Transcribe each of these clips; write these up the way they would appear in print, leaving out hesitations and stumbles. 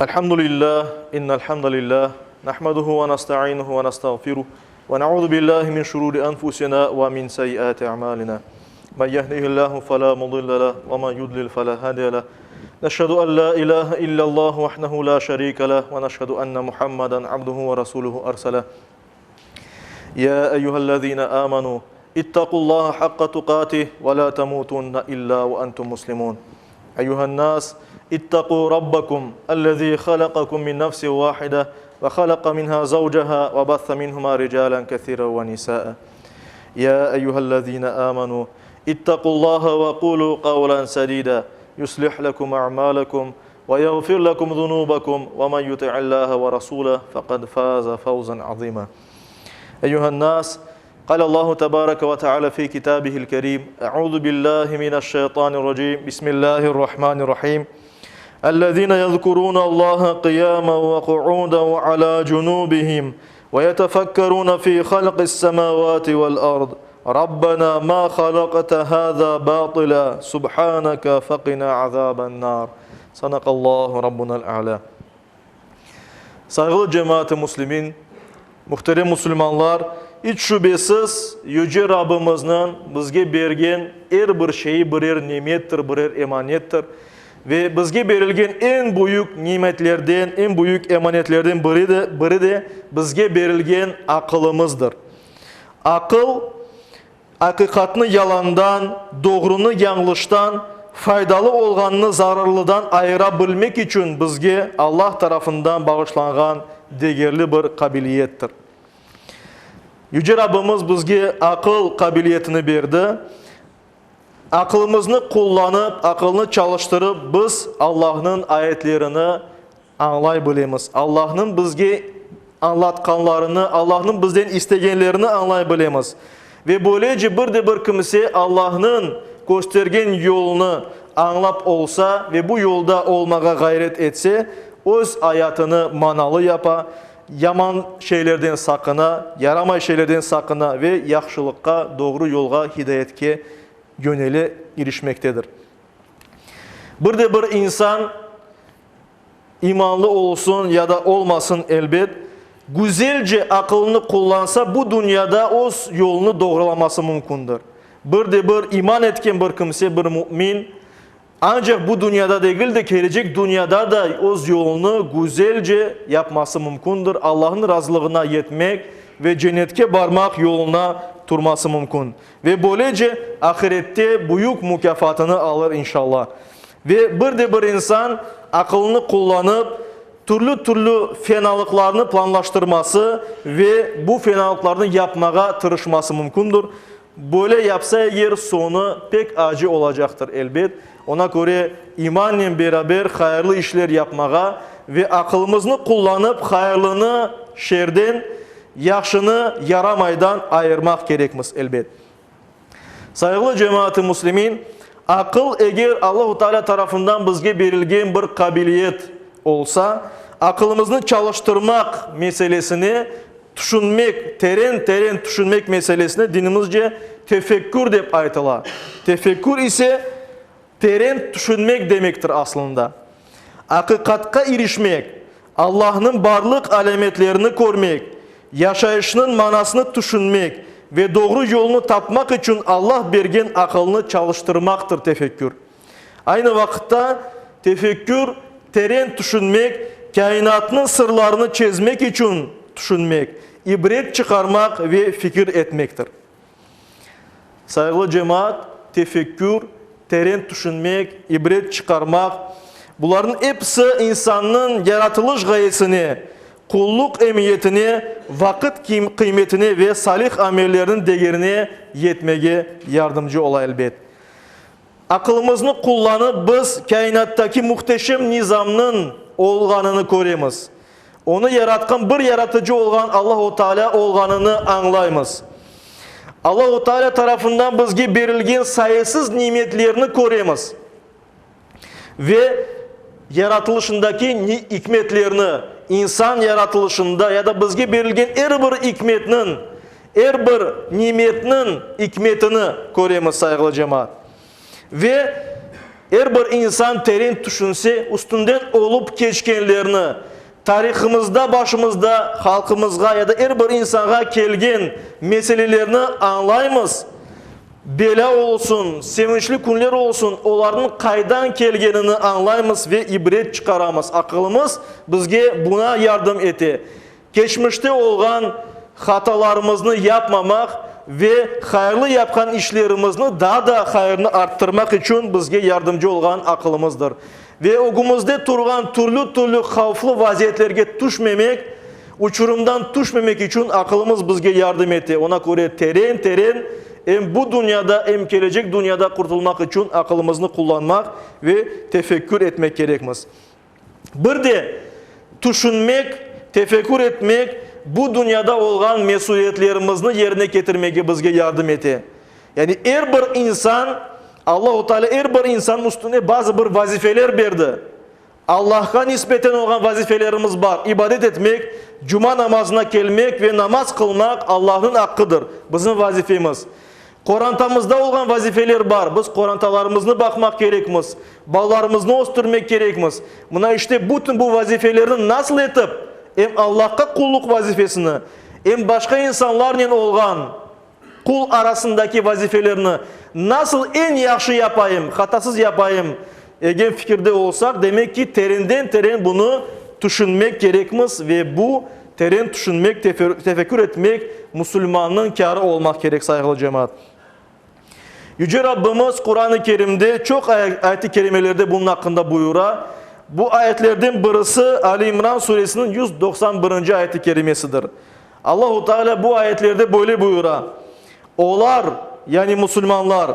الحمد لله إن الحمد لله نحمده ونستعينه ونستغفره ونعوذ بالله من شرور أنفسنا ومن سيئات أعمالنا من يهده الله فلا مضل له ومن يضلل فلا هادي له نشهد أن لا إله إلا الله وحده لا شريك له ونشهد أن محمدا عبده ورسوله أرسله يا أيها الذين آمنوا اتقوا الله حق تقاته ولا تموتن إلا وأنتم مسلمون أيها الناس اتقوا ربكم الذي خلقكم من نفس واحدة وخلق منها زوجها وبث منهما رجالا كثيرا ونساء يا أيها الذين آمنوا اتقوا الله وقولوا قولا سديدا يصلح لكم أعمالكم ويغفر لكم ذنوبكم ومن يطع الله ورسوله فقد فاز فوزا عظيما أيها الناس قال الله تبارك وتعالى في كتابه الكريم أعوذ بالله من الشيطان الرجيم بسم الله الرحمن الرحيم الذين يذكرون الله قياما وقعودا وعلى جنوبهم ويتفكرون في خلق السماوات والأرض ربنا ما خلقت هذا باطلا سبحانك فقنا عذاب النار صدق الله ربنا الأعلى Sayğılı cemaat-ı muslimin, muhterem musulmanlar, iç şübesiz Yüce Rabbimizniñ bizge bergen er bir şeyi birer nimettir, birer emanettir. Ve bizge berilgen eñ büyük nimetlerden, eñ büyük emanetlerden biri de, biri de bizge berilgen aqılımızdır. Aqıl, aqiqatnı yalandan, doğrunı yañlıştan, faydalı olğannı zararlıdan ayıra bilmek içün bizge Allah tarafından bağışlanğan degerli bir qabiliyettir. Yüce Rabbimiz bizge aqıl qabiliyetini berdi. Aqılımıznı qullanıp, aqılnı çalıştırıp, biz Allahnıñ ayetlerini añlay bilemiz. Allahnıñ bizge añlatqanlarını, Allahnıñ bizden istegenlerini añlay bilemiz. Ve böylece bir de bir kimse Allahnıñ köstergen yolunı añlap olsa ve bu yolda olmağa ğayret etse, öz ayatını manalı yapa, yaman şeylerden saqına, yaramay şeylerden saqına ve yahşılıqqa, doğru yolğa, hidayetke yönele, irişmektedir. Bir de bir insan imanlı olsun ya da olmasın, elbet, güzelce aqılını qullansa, bu dünyada öz yolunı doğrulaması mümkündir. Bir de bir iman etken bir kimse, bir mümin, Ancaq bu dünyada degil de, kelecek dünyada da öz yolunı güzelce yapması mümkündir, Allahnıñ razılığına yetmek ve cennetke barmaq yoluna turması mümkün. Ve böylece ahirette büyük mukâfatını alır inşallah. Ve bir de bir insan aqılını qullanıp, türlü-türlü fenalıqlarnı planlaştırması ve bu fenalıqlarnı yapmağa tırışması mümkündür. Böyle yapsa eger, soñu pek acı olacaqtır, elbet. Oña köre, imannen beraber hayırlı işler yapmağa ve aqılımıznı qullanıp hayırlını şerden, yahşını yaramaydan ayırmaq kerekmiz, elbet. Sayğılı cemaat-ı muslimin, aqıl eger Allahu Teala tarafından bizge berilgen bir qabiliyet olsa, aqılımıznı çalıştırmaq meselesine Tüşünmek, teren-teren tüşünmek meselesine dinimizce tefekkür dep aytıla. Tefekkür ise teren tüşünmek demektir aslında. Aqiqatqa irişmek, Allahnıñ barlıq alâmetlerini körmek, yaşayışnıñ manasını tüşünmek ve doğru yolnı tapmaq içün Allah bergen aqılnı çalıştırmaqtır tefekkür. Aynı vaqıtta tefekkür, teren tüşünmek, kâinatnıñ sırlarını çezmek içün tüşünmek, ibret çıqarmaq ve fikir etmektir. Sayğılı cemaat, tefekkür, teren tüşünmek, ibret çıqarmaq, bularnıñ episi insannıñ yaratılış ğayesine, qulluq emiyetine, vaqıt qıymetine ve salih amellerniñ degerine yetmege yardımcı ola, elbet. Aqılımıznı qullanıp, biz kâinattaki muhteşem nizamnıñ olğanını köremiz. Onı yaratqan bir Yaratıcı olğan Allahu Teala olğanını añlaymız. Allahu Teala tarafından bizge berilgen sayısız nimetlerni köremiz ve yaratılışındaki ikmetlerni, insan yaratılışında ya da bizge berilgen er bir ikmetniñ, Er bir nimetniñ ikmetini köremiz, sayğılı cemaat. Ve. Er bir insan teren tüşünse, üstünden olıp keçkenlerni, tarihımızda başımızda halqımızğa ya da er bir insanğa kelgen meselelerni añlaymız, belâ olsun, sevinçli künler olsun, olarnıñ qaydan kelgenini añlaymız ve ibret çıqaramız. Aqılımız bizge buña yardım ete. Keçmişte olğan hatalarımıznı yapmamaq ve hayırlı yapqan işlerimizni daa da hayırnı arttırmaq içün bizge yardımcı olğan aqılımızdır. Ve ögümizde turğan türlü-türlü havflı vaziyetlerge tüşmemek, uçurımdan tüşmemek içün aqılımız bizge yardım ete. Ona köre teren-teren em bu dünyada, em kelecek dünyada qurtulmaq içün aqılımıznı qullanmaq ve tefekkür etmek kerekmiz. Bir de tüşünmek, tefekkür etmek bu dünyada olğan mesüliyetlerimizni yerine ketirmege bizge yardım ete. Yani er bir insan, Allahu Teala er bir insannıñ üstüne bazı bir vazifeler berdi. Allahqa nisbeten olğan vazifelerimiz bar, ibadet etmek, cuma namazına kelmek ve namaz qılmaq Allahnıñ aqqıdır, bizim vazifemiz. Qorantamızda olğan vazifeler bar, biz qorantalarımıznı baqmaq kerekmiz, balalarımıznı östürmek kerekmiz. Mına işte bütün bu vazifelerni nasıl etip, em Allahqa qulluq vazifesini, em başqa insanlarnen olğan qul arasındaki vazifelerni nasıl eñ yahşı yapayım, hatasız yapayım degen fikirde olsaq, demek ki, terenden-teren bunı tüşünmek kerekmiz ve bu Teren tüşünmek, tefekkür etmek musulmannıñ kârı olmaq kerek, sayğılı cemaat. Yüce Rabbimiz Quran-ı Kerimde çoq ayet-i kerimelerde bunıñ aqqında buyura. Bu ayetlerden birisi Ali İmran suresiniñ 191-nci ayet-i kerimesidir. Allahu Teala bu ayetlerde böyle buyura, Olar, yani musulmanlar,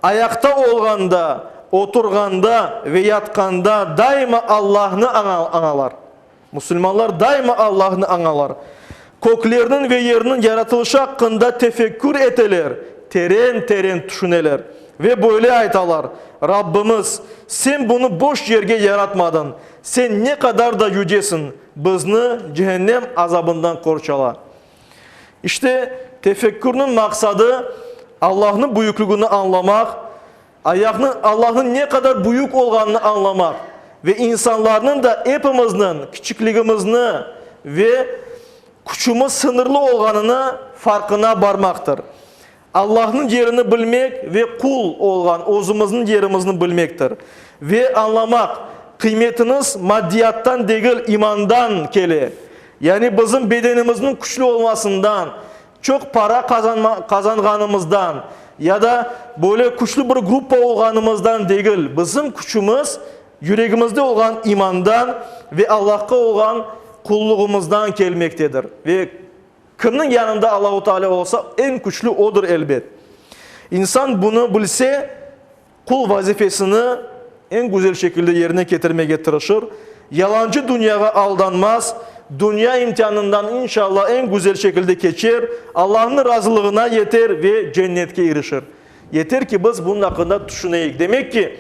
ayaqta olğanda, oturğanda ve yatqanda daima Allahnı añalar. Musulmanlar daima Allahnı añalar. Köklerniñ ve yerniñ yaratılışı aqqında tefekkür eteler, teren-teren tüşüneler ve böyle aytalar, Rabbimiz, Sen bunı boş yerge yaratmadıñ, Sen ne qadar da yücesiñ, bizni cehennem azabından qorçala. İşte, tefekkürniñ maqsadı, Allahnıñ büyüklügini añlamaq, Ayaqnı, Allahnıñ ne qadar büyük olğanını añlamaq ve insanlarnıñ da epimizniñ kiçikligimizni ve küçümiz sıñırlı olğanını farqına barmaqtır. Allahnıñ yerini bilmek ve qul olğan özümizniñ yerimizni bilmektir. Ve añlamaq, qıymetiniz maddiyattan degil, imandan kele. Yani bizim bedenimizniñ küçlü olmasından, Çoq para qazanğanımızdan ya da böyle küçlü bir gruppa olğanımızdan degil, bizim küçümiz yüregimizde olğan imandan ve Allahqa olğan qulluğımızdan kelmektedir. Ve kimniñ yanında Allahu Teala olsa, eñ küçlü odır elbet. İnsan bunı bilse, Qul vazifesini eñ güzel şekilde yerine ketirmege tırışır, yalancı dünyağa aldanmaz, dünya imtianından inşallah eñ güzel şekilde keçer, Allahnıñ razılığına yeter ve cennetke irişir. Yeter ki, biz bunıñ aqqında tüşüneyik. Demek ki,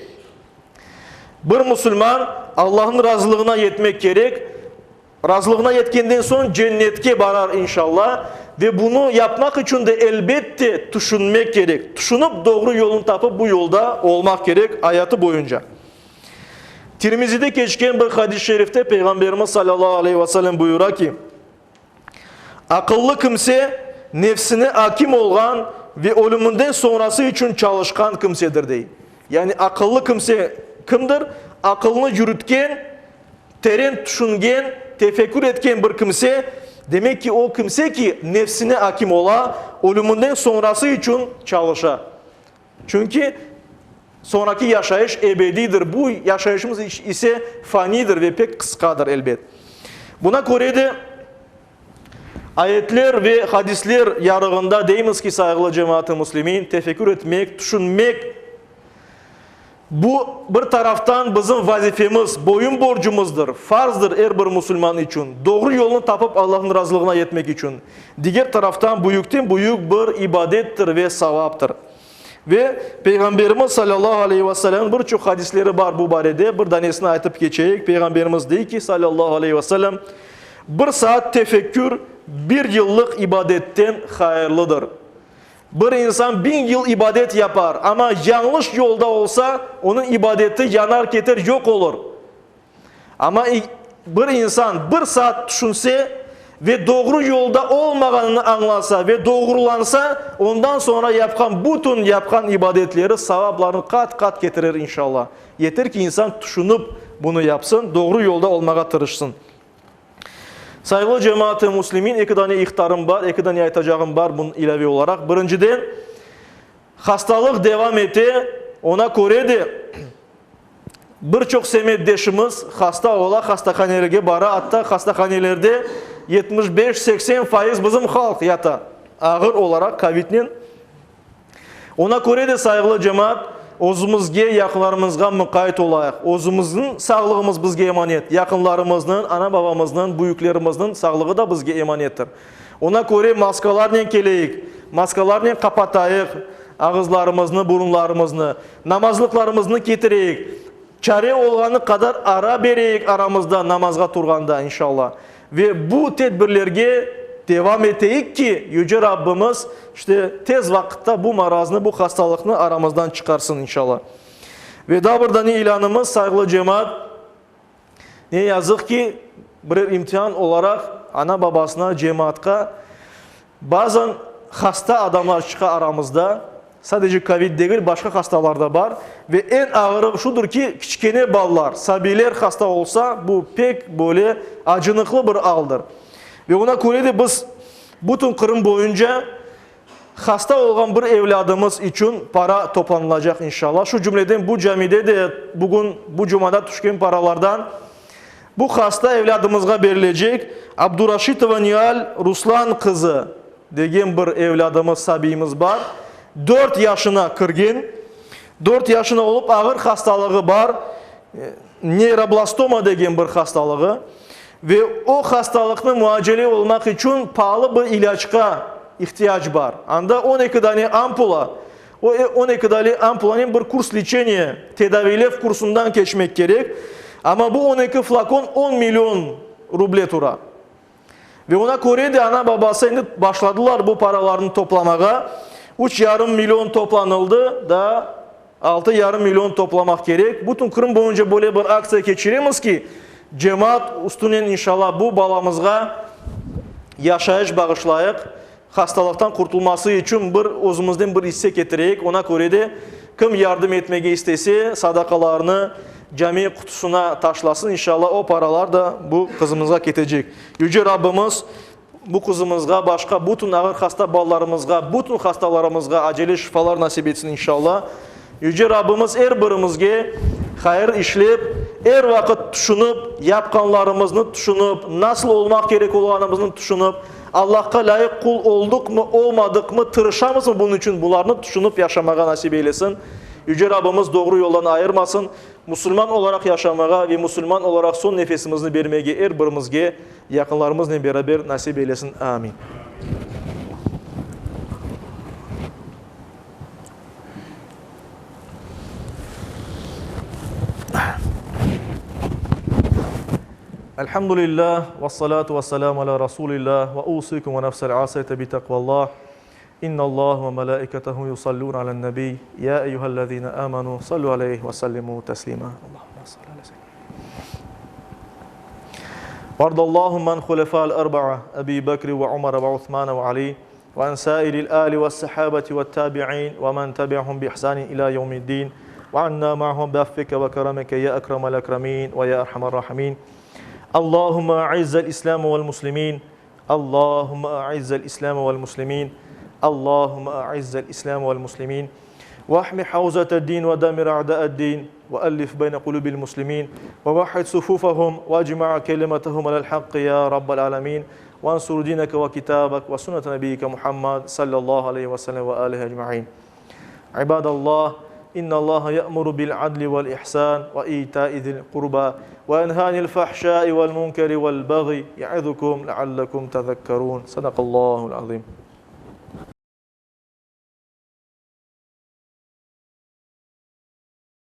bir musulman Allahnıñ razılığına yetmek kerek, Razılığına yetkenden soñ cennetke barar inşalla ve bunı yapmaq içün de elbette tüşünmek kerek. Tüşünip doğru yolunı tapıp bu yolda olmaq kerek ayatı boyunca. Tirmizide keçken bir hadis-i şerifte Peyğamberimiz salâllahu aleyhi ve sellem buyura ki, Aqıllı kimse nefsine akim olğan ve ölüminden soñrası içün çalışqan kimsedir, dey. Yani aqıllı kimse kimdir? Aqılını yürütken, Teren tüşüngen, tefekkür etken bir kimse, demek ki, o kimse ki, nefsine akim ola, ölüminden soñrası içün çalışa. Çünki soñraki yaşayış ebediydir, bu yaşayışımız ise fanidir ve pek qısqadır, elbet. Buna köre de, ayetler ve hadisler yarığında deymiz ki, sayğılı cemaat-ı müslimin, tefekkür etmek, tüşünmek, Bu, bir taraftan, bizim vazifemiz, boyun borcumızdır, farzdır er bir musulman içün, doğru yolnı tapıp Allahnıñ razılığına yetmek içün. Diger taraftan, büyükten-büyük bir ibadettir ve savaptır. Ve Peyğamberimiz salâllahu aleyhi ve sellemniñ bir çoq hadisleri bar bu barede, bir danesini aytıp keçeyik. Peyğamberimiz dey ki, salâllahu aleyhi ve sellem, Bir saat tefekkür bir yıllıq ibadetten hayırlıdır. Bir insan biñ yıl ibadet yapar, amma yañlış yolda olsa, onıñ ibadeti yanar keter, yoq olur. Amma bir insan bir saat tüşünse ve doğru yolda olmağanını añlasa ve doğrulansa, ondan soñra yapqan bütün yapqan ibadetleri savaplarını qat-qat ketirir, inşallah. Yeter ki, insan tüşünip bunı yapsın, doğru yolda olmağa tırışsın. Sayğılı cemaat-ı müslimin, eki dane ihtarım bar, eki dane aytacağım bar bunı ilâve olaraq. Birinciden, hastalıq devam ete, ona köre de bir çoq semetdeşimiz hasta ola, hastahanelerge bara, atta hastahanelerde 75-80 fayız bizim halq yata ağır olaraq kovidnen. Ona köre de, sayğılı cemaat, özümizge, yaqınlarımızğa muqayt olayıq. Özümizniñ sağlığımız bizge emanet, yaqınlarımıznıñ, ana-babamıznıñ, büyüklerimizniñ sağlığı da bizge emanettir. Ona köre maskalarnen keleyik, maskalarnen qapatayıq ağızlarımıznı, burunlarımıznı, namazlıqlarımıznı ketireyik, çare olğanı qadar ara bereyik aramızda namazğa turğanda, inşallah. Ve bu tedbirlerge devam eteyik ki, Yüce Rabbimiz, işte, tez vaqıtta bu maraznı, bu hastalıqnı aramızdan çıqarsın, inşallah. Ve daa bir dane ilânımız, sayğılı cemaat, ne yazıq ki, birer imtian olaraq ana-babasına, cemaatqa, Bazen hasta adamlar çıqa aramızda, sadece kovid degil, başqa hastalar da bar. Ve eñ ağırı şudır ki, kiçkene balalar, sabiyler hasta olsa, bu pek böyle acınıqlı bir aldır. Ve ona köre de biz bütün Qırım boyunca hasta olğan bir evlâdımız içün para toplanılacaq inşallah. Şu cümleden bu camide de bugün bu cumada tüşken paralardan Bu hasta evlâdımızğa berilecek Abduraşitova Nial Ruslan qızı degen bir evlâdımız, sabiyimiz bar. Dört yaşına kirgen. Dört yaşına olıp ağır hastalığı bar, neyroblastoma degen bir hastalığı. Ve o hastalıqnı muacele olmaq içün paalı bir ilâcqa ihtiyac bar. Anda 12 dane ampula, O 12 dali ampulanen bir kurs leçeniye, tedaviylev kursundan keçmek kerek. Amma bu 12 flakon on million ruble tura. Ve ona köre de ana-babası endi başladılar bu paralarnı toplamağa. Üç yarım million toplanıldı, daa altı yarım million toplamaq kerek. Bütün Qırım boyunca böyle bir aktsiya keçiremiz ki, cemaat üstünen inşallah bu balamızğa yaşayış bağışlayıq. Hastalıqtan qurtulması içün bir özümizden bir isse ketireyik, ona köre de kim yardım etmege istese, sadaqalarını cami qutusına taşlasın, inşallah o paralar da bu qızımızğa ketecek. Yüce Rabbimiz bu qızımızğa, başqa bütün ağır hasta balalarımızğa, bütün hastalarımızğa acele şifalar nasip etsin inşallah. Yüce Rabbimiz er birimizge hayır işlep, er vaqıt tüşünip, yapqanlarımıznı tüşünip, nasıl olmaq kerek olğanımıznı tüşünip, Allahqa lâyıq qul olduqmı, olmadıqmı, tırışamızmı bunıñ içün bularnı tüşünip yaşamağa nasip eylesin. Yüce Rabbimiz doğru yoldan ayırmasın, musulman olaraq yaşamağa ve musulman olaraq soñ nefesimizni bermege er birimizge yaqınlarımıznen beraber nasip eylesin. Amin. Elhamdülillah, vessalatu vesselamu ala Rasulillah, ve usikum ve nefsel asiyete bi takvallah. İnnallah ve melaiketehu yusallun alen nebi. Ya eyyühellezine amenu sallu aleyhi ve sellimu teslima. Allahümme salli ala seyyidina. Vardallahu men hulefa'l erba'a, Ebi Bekri ve Umar ve Uthman ve Ali. Ve an sairil ali ve's-sahabeti ve't-tabi'in ve men tebi'ahum bi-ihsanin ila yevmiddin ve anna ma'ahum bi'affike ve keremike ya ekremel ekremin ve ya erhamer rahimin. Allahümme a'izzel İslame ve'l-muslimin. Allahümme a'izzel İslame ve'l-muslimin. Allahümme a'izzel İslame ve'l-muslimin. Vahmi havzete-din ve demir a'da'ed-din ve ellif beyne kulubil muslimin ve vahhid sufufahum ve ecma'a kelimetehum alel hakkı ya rabbel alemin. Vansur dineke ve kitabek ve sünnete nebiyyike Muhammed sallallahu aleyhi ve sellem ve alihi ecmaîn. İbadallah, innallaha ye'muru bil adli vel ihsan ve ita'i zil qurba ve yenha anil fahşai vel munkeri vel bagyi ye'izukum leallekum tezekkerun. Sadakallahul azim.